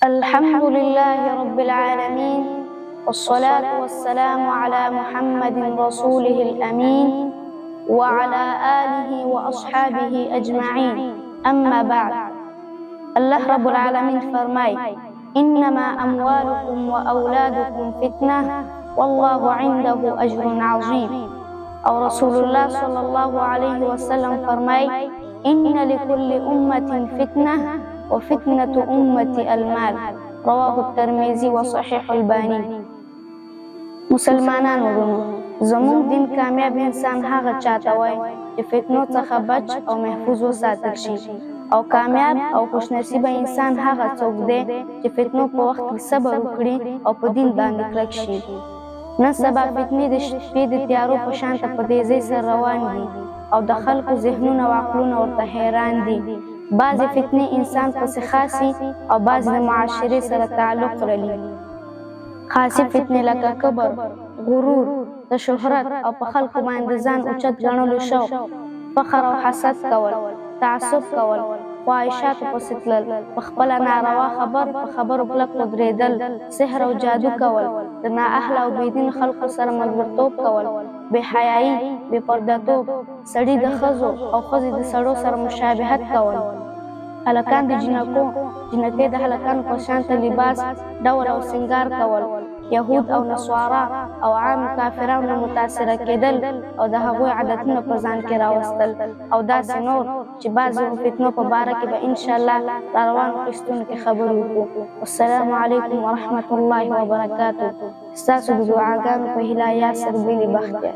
الحمد لله رب العالمين والصلاة والسلام على محمد رسوله الأمين وعلى آله وأصحابه أجمعين أما بعد. الله رب العالمين فرمای: انما اموالکم واولادکم فتنه والله عنده اجر عظیم. او رسول الله صلی الله علیه وسلم فرمای: ان لكل امه فتنه وفتنه امتي المال. رواه الترمذي وصحيح الباني. مسلمانانو ورونو، زموږ دین کامیاب انسان هغه چاته وایي چې فتنو څخه بچ او محفوظ وساتل شي، او کامیاب او خوش نصیبه انسان هغه څوک دی چې فتنو په وخت کې صبر وکړي او په دین باندې کلک شي. نن سبا فتنې د شپې د تیارو په شان ته په تیزۍ سره روان دي او د خلکو ذهنونه او عقلونه ورته حیران دي. بعضې فتنې انسان پسې خاصي او بعضې د معاشرې سره تعلق لري. خاصې فتنې لکه کبر، غرور، د شهرت او په خلکو باندې ځان اوچت ګڼلو شوق، فخر او حسد کول، تعصب کول، خواهشاتو پسې تلل، په خپله ناروا خبر په خبرو کلک ودرېدل، سحر او جادو کول، د نااهله او بې دین خلکو سره ملګرتوب کول، بې حیايي، بې پردهتوب، سړي د ښځو او ښځې د سړو سره مشابهت کول، هلکان د جینکو، جینکۍ د هلکانو په شان ته لباس، ډول او سینګار کول، یهود او نصارا او عام کافرانو نه متاثره کېدل او د هغوی عادتونه په ځان کې راوستل او داسې نور، چې بعضې فتنو په باره کې به انشاءالله را روانو قسطونو کې خبرې وکړو. والسلام علیکم ورحمة الله وبرکاته. ستاسو د دعاګانو په هیله، یاسر بیلي بختیار.